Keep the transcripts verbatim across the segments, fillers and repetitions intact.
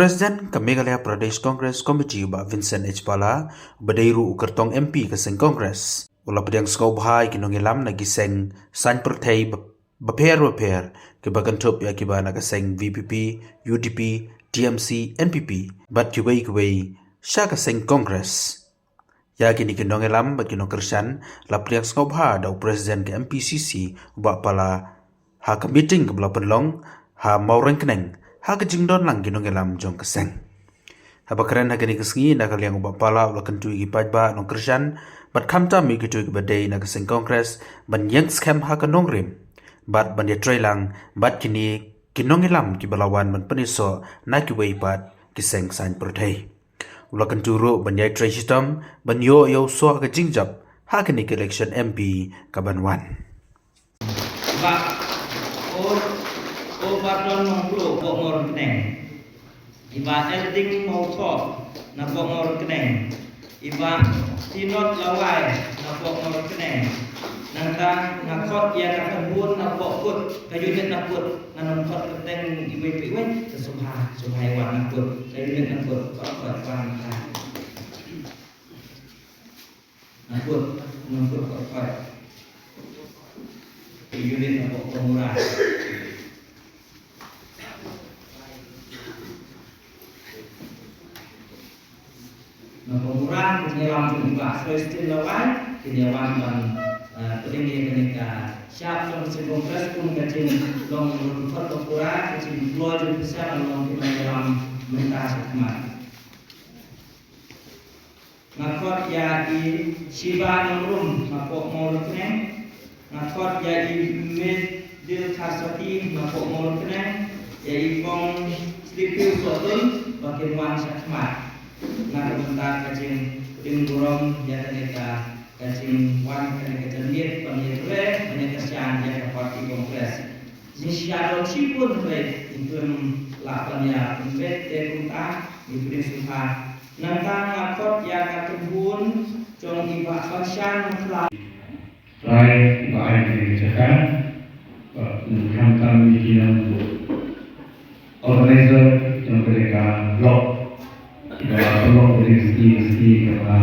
President ka Meghalaya Pradesh Congress Committee, u Bah Vincent H Pala, uba dei ruh u kyrtong M P ka seng Congress, u la pdiang sngewbha ïa ki nongïalam na ki seng saiñ pyrthei ba, bapher bapher, kiba kynthup ïa kiba na ka seng V P P, U D P, T M C, N P P, bad kiwei kiwei sha ka seng Congress. Ïa kine ki nongïalam bad ki nongkyrshan la pdiang sngewbha da u President ka M P C C, u Bah Pala, ha ka meeting kaba la pynlong ha Mawryngkneng, ha ka jingdon lang ki nongïalam jong ka seng. Haba kren ha kane ka sngi na ka liang u Bah Pala u la kyntu ïa ki paidbah nongkyrshan bad khamtam ïa kito kiba dei na ka seng Congress ban ïeng skhem ha ka nongrim bad ban ïatreilang bad kine ki nongïalam kiba la wan ban pynïasoh na kiwei pat ki seng saiñ pyrthei. U la kyntu ruh ban ïai trei shitom ban ïoh ïa u soh ka jingjop ha kane ka election M P kaban wan. Bah Or, Orbadon Nongklo, Pokmor Kneng. I Bah Elding Mawthoh na Pokmor Kneng. I Bah Tinot Lawai na Pokmor Kneng. Nangta nga khot ïa ka kynhun na Pokut, ka unit na Pokut, ngan ym khot kyrteng iwei pa iwei, ka sngewbha, sngewbha ïa wan na Pokut, ka unit na Pokut, khot, khot, wan, wan. Na Pokut, na Pokut, khot, khot. Ka unit na Pokut, Pokmura. Na Pokmura, ka jingïalam jong i Bah Celestine Lawai, ka jingïalam ban, eh, pdeng ïa kane ka shap jong ka seng Congress kum ka jinglong rukom Pokmura, ka jingkloi jong ka shap ban long ki nongïalam mynta shakhmat. Nga khot ïa i Shiba Nongrum na Pokmor Kneng. Nga khot ïa i Medil Kharsati na Pokmor Kneng. Ïa i Kong Slippew Sohtun ba kin wan shakhmat. Na ka bynta ka jingpynburom ïa kane ka, ka jingwan kane ka janmiet ban ïatrei ban ïakyrshang ïa ka party Congress. Jingshisha don shibun hynrei ngim lah ban ïa pynbeit te kumta, ngi pdiang sngewbha. Nangta nga khot ïa ka kynhun jong i Bah Banshan Khlad. Trai ba ai kane ka jaka, bad khamtam ïa ki nong organizer jong kane ka block, ba pynlong kane ka sngi, ka sngi kaba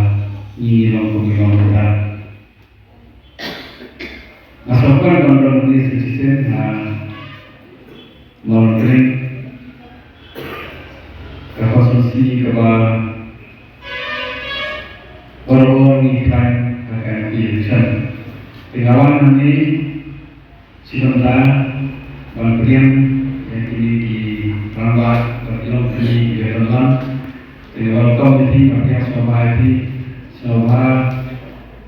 ngi long kum ngi long mynta. Nga sngewbha ban don hangne sa shisien ha Mawryngkneng, ka constituency kaba baroh ngi khlaiñ ha ka M P election. Te nga wan hangne shi bynta ban pdiang ïa kine ki rangbah bad ïa kine ki ba don lang. Te nga welcome ïa phi, nga pdiang sngewbha ïa phi, sngewbha.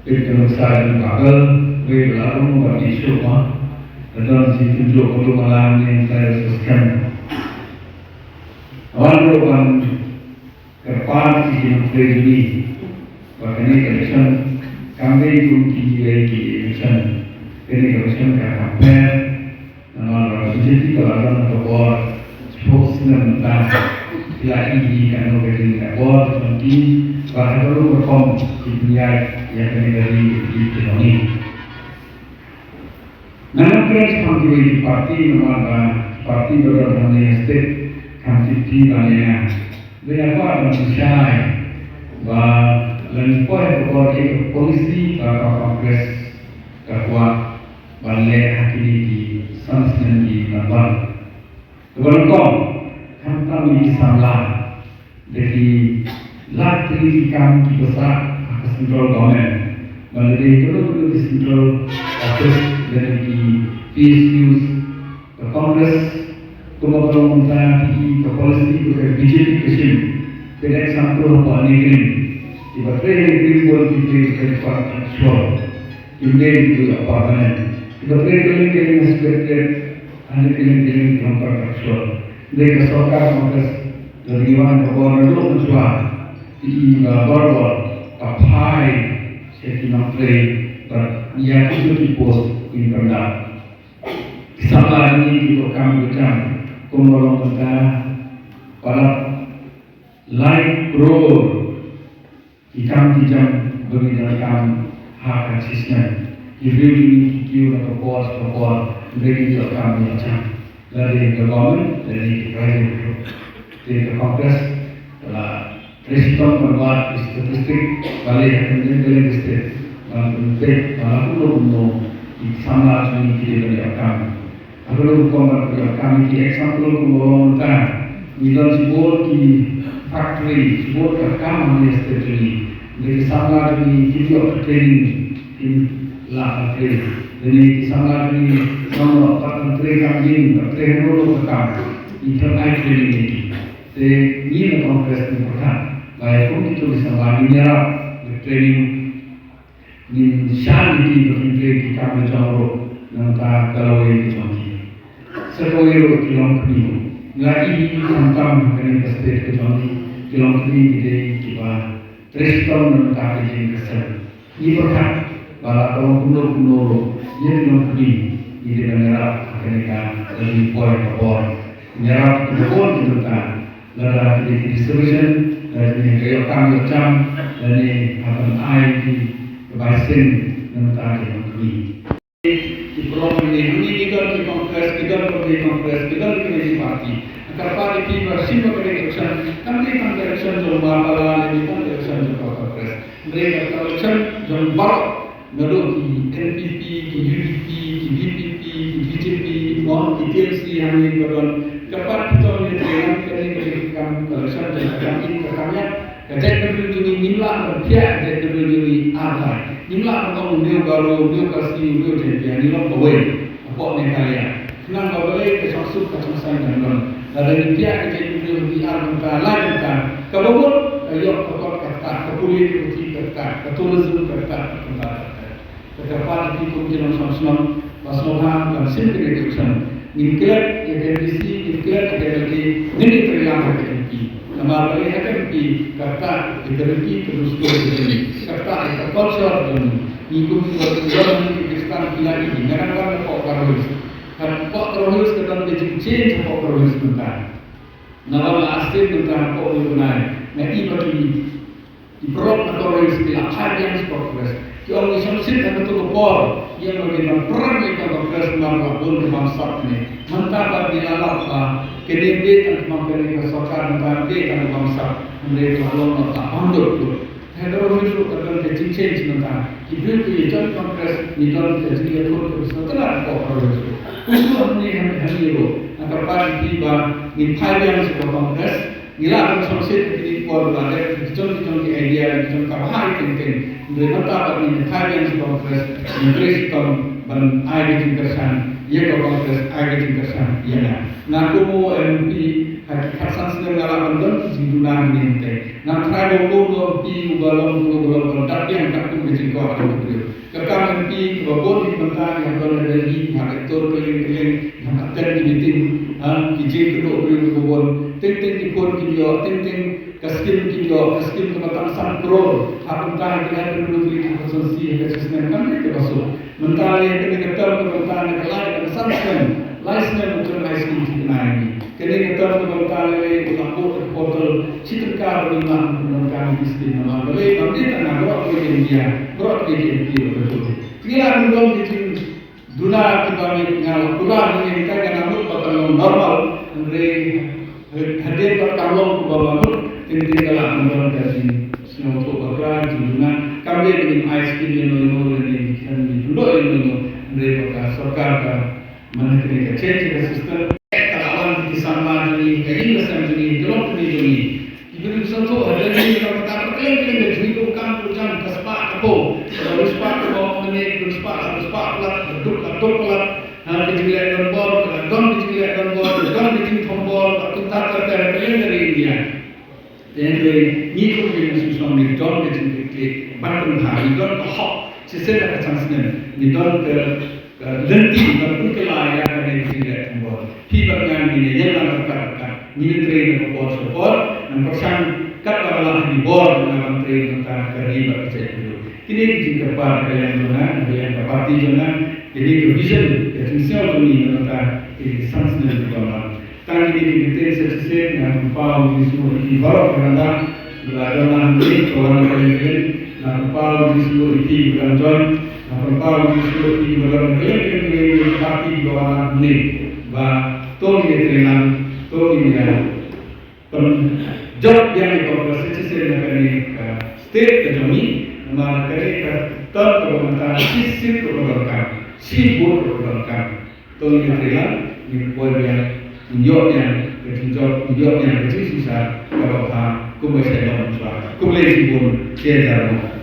Peit ka nuksa jong ka Bible, wei ba la rung ba dih shuh ma. Ka don shi tynjuh ka lum ala ne, mynta ïa sa skhem. Wan ruh ban kyrpad ïa ki nongtrei jong ngi ba kane ka election kam dei kum kiwei ki election. Kane ka election ka kam pher. Namar ba B J P ka la don ka bor shiphew snem mynta, ki la ïohi katno ka jingeh bor jong ki, bad ha ka rukom ki pynïaid ïa kane ka ri ki jong ngi. Ngan ym kren shaphang kiwei ki party namar ba party ba don hangne ha state kam fifty ba ne nga. Dei nga kwah ban pynshai ba lada ngi poi ha ka bor ki ka policy ba ka Congress ka kwah ban leh ha kine ki san snem ki ban wan. Kaba nyngkong, khamtam ïa ki samla da ki lak tylli ki kam kiba sah ha ka central government. Ba lada dei kano kano ki central office lane ki P S Us, ka Congress kumba ka long mynta, ki ka policy ba ka B J P ka shim. Peit example hapoh NEIGRIHMS, kiba trei ha NEIGRIHMS bun ki trei ka contractual. Kim dei ki la permanent. Kiba trei kylleng kylleng ha Secretariat, ha kylleng kylleng ki long contractual. Dei ka sorkar Congress lada ngi wan ka bor naduh mynshuwa, ki i ba baroh ka phai sha ki nongtrei bad ïa kito ki post ngin pyndap. Ki samla jong ngi ki donkam ki jam kumba long mynta, palat lai klur ki kam ki jam ba ngi donkam ha ka shisnem. Ki briew jong ngi ki kiew na ka por sha ka por, hynrei ki donkam ki jam, lada ka government lada ka private group. Ka Congress ka la trei shitom ban wad ki statistic ba leh ha ka jingkylli ka state ban pynbeit ba la kumno kumno ki samla jong ngi ki dei ban ïoh kam. Ha kano ka rukom ban ïoh kam, ki example kumba long mynta, ngi don shibun ki factory, shibun ka kam ha kane ka state jong ngi. Hynrei ki samla jong ngi kim ïoh ka training, kim lah ban trei. Lane ki samla jong ngi ym ïoh ban trei kam ïing, ban trei hangno hangno ka kam, ngi khlem ai training ïa ki. Te ngi na Congress ngi pyrkhat ba ïa kum kito ki samla ngin ïarap da training, ngin shah ïa ki ba kin trei ki kam la jong ruh na bynta ka lawei ka jong ki. Sa kawei ruh ki longkmie, ngi la ïohi khamtam ha kane ka state ka jong ngi, ki longkmie ki dei kiba trei shitom na bynta ka ïing ka sem. Ngi pyrkhat ba la ka long kumno kumno ruh, ïa ki longkmie ngi dei ban ïarap ha kane ka, lada ngi poi ha ka bor, ngi ïarap ha kiba bun ki bynta, lada ki dei ki reservation, lada ki dei ka ïoh kam ïoh jam, lane ha ban ai ki ka bai seng na bynta ki longkmie. Ki paralok hangne, hangne ki don ki Congress, ki don ki Congress, ki don ki party. Nga kyrpad ïa phi ba shim ba ka election kam dei tang ka election jong u ma Bala lane tang ka election jong ka Congress. Hynrei ka election jong baroh, naduh ki N P P, ki U D P, ki V P P, ki B J P, mo, ki T M C hangne ba don. Kyrpad phi to ïa trei, kane ka dei ka kam ka election jong ka kam im ka kam ïap. Ka jaitbynriew jong ngi ngim lah ban phiah ka jaitbynriew jong ngi ar lai. Ngim lah ban ong une u Garo, une u Khasi, une u Jaiñtia, ngi long kawei hapoh Meghalaya. Khnang ba balei ka shongsuk ka shongsaiñ kan don. Lada ngi phiah ka jaitbynriew ha ki ar bynta, lai bynta, kaba mut ka ïoh ka kot ka ktah, ka pule ka puthi ka ktah, ka tourism ka ktah, ka ktah, ka ktah. Ka kyrpad ïa phi kum ki nongshong shnong ba sngewbha ban shim kane ka election. Ngin klet ïa ka M D C, ngin klet ïa ka M L A, ngin ïatreilang ha ka M P. Namar balei ha ka M P ka ktah ïa ka riti ka dustur ka jong ngi, ka ktah ïa ka culture ka jong ngi. Ngi kum ki Khristan ki la ïohi, nga dang wan hapoh Garo Hills. Hapoh Garo Hills ka don ka jingchange hapoh Garo Hills mynta. Nga wan la asir mynta hapoh Ri Bnai, nga i ba ki Ki paralok na Garo Hills ki la phai biang sha Congress. Ki ong ngi shongshit ha kato ka por, ïa ma ngi ban pyrshang ïa ka Congress namar ka bun ka bamsap kane. Mynta pat ngi la lap ba kane ym dei tang ka bam kane ka sorkar, mynta ym dei tang ka bamsap. Hynrei ka la long ka bamduk. Te Garo Hills ruh ka don ka jingchange mynta. Ki briew ki ïa join Congress, ngi don ka jingïakhun ka sngewtynnat hapoh Garo Hills ruh. Kumjuh hangne hangne ruh. Nga kyrpad ïa phi ba ngin phai biang sha ka Congress. Ngi lah ban shongshit ha kine ki por ba la dep ki jong ki jong ki idea, ki jong ka bha ïa teng teng. Hynrei mynta ba ngin ïa phai biang sha Congress, ngin trei shitom ban ai ka jingkyrshan ïa ka Congress, ai ka jingkyrshan ïa nga. Nga kum u M P ha ki khatsan snem nga lah ban don ki jingduna hangne hangtai. Ngam tharai ba u long u M P uba long uba long uba dap biang katkum ka jingkwah ka jong u briew. Ka kam M P kaba bun ki mynta ki hap don ha Delhi, ki hap ïatur kylleng kylleng, ki hap attend ki meeting, ha, ki jingkynduh briew kiba bun. Teng teng ki phone kim ïoh, teng teng ka skim kim ïoh, ka skim kaba tang san klur. Ha kumta ha ki lai pynrut tylli ki constituency ha ka shi snem kam dei kaba suk. Mynta lei ha kane ka term kaba mynta na ka lai kaba san snem, lai snem u khlem ai skim thikna ïa ngi. Kane ka term kaba mynta lei u la buh ka portal, shi tyngka ruh ngim lah ban pyndonkam ïa ki skim namar balei, kam dei tang nga, baroh kawei ka India, baroh kawei ka M P ruh ka jur. Te ngi lah ban don ki jingduna kiba ngi, nga la kular hangne, nga tharai ka nang mut ba kan long normal, hynrei hadien ba kan long kumba mut, teng teng ka lah ban don ka jingsngewthuh bakla, jingduna. Kam dei ba ngim ai skim ïano ïano lane ngim pyndoh ïano ïano, hynrei ba ka sorkar ka Man ha kane ka change ka system, ka la wan ki samla jong ngi, ka ïing ka sem jong ngi, ki longkmie jong ngi. Ki briew ki sngewthuh, ha Delhi ka, ka, ka kylleng kylleng ka jingïaduh kam, ka jam, ka spah ka phew, ka dei spah ka phew, ka dei spah, ka spah palat, ka duk, ka duk palat. Ha ka jingleh donbor, ka don ka jingleh donbor, ka don ka jingthombor, ka kumta ter ter ha kylleng ka ri India. Te hynrei ngi kum ki nongshong shnong ngi don ka jingkitkhlieh ban pynbha, ngi don ka hok shisien la ka san snem, ngi don ka, ka lynti ban pynkylla ïa kane ka jingleh thombor. Phi bad nga ngin ïalang ryngkat ryngkat, ngin ïatrei na ka por sha ka por, nang pyrshang katba la lah ha ki bor, nang ban trei na ka bynta ka ri bad ka jaitbynriew. Kine ki jingkyrpad na ka liang jong nga, na ka liang ka party jong nga, kine ki vision, ka jingsngew jong ngi na ka bynta kine ki san snem kiba wan. Tang kine ki ktien sa shisien, nga pynpaw ïa ki sngewbha ïa phi baroh ki rangbah ba la don lang hangne, ba wan na ka liang, nga pynpaw ïa ki sngewbha ïa phi ba dang join, nga pynpaw ïa ki sngewbha ïa phi ba don na ka liang, ka liang, ka liang, ka party ba wan lang hangne. Ba to ngin ïa trei lang, to ngin ïa Pynjop ïa ka Congress shisien na kane ka state ka jong ngi, namar kane ka term kaba mynta shi seat ruh ka donkam, shi vote ruh ka donkam. To ngin ïatrei lang, ngin poi biang, ngin ïoh biang ka jingjop, ngin ïoh biang ka jingshisha kaba bha kumba shait long mynshwa. Khublei shibun, shi hajar nguh.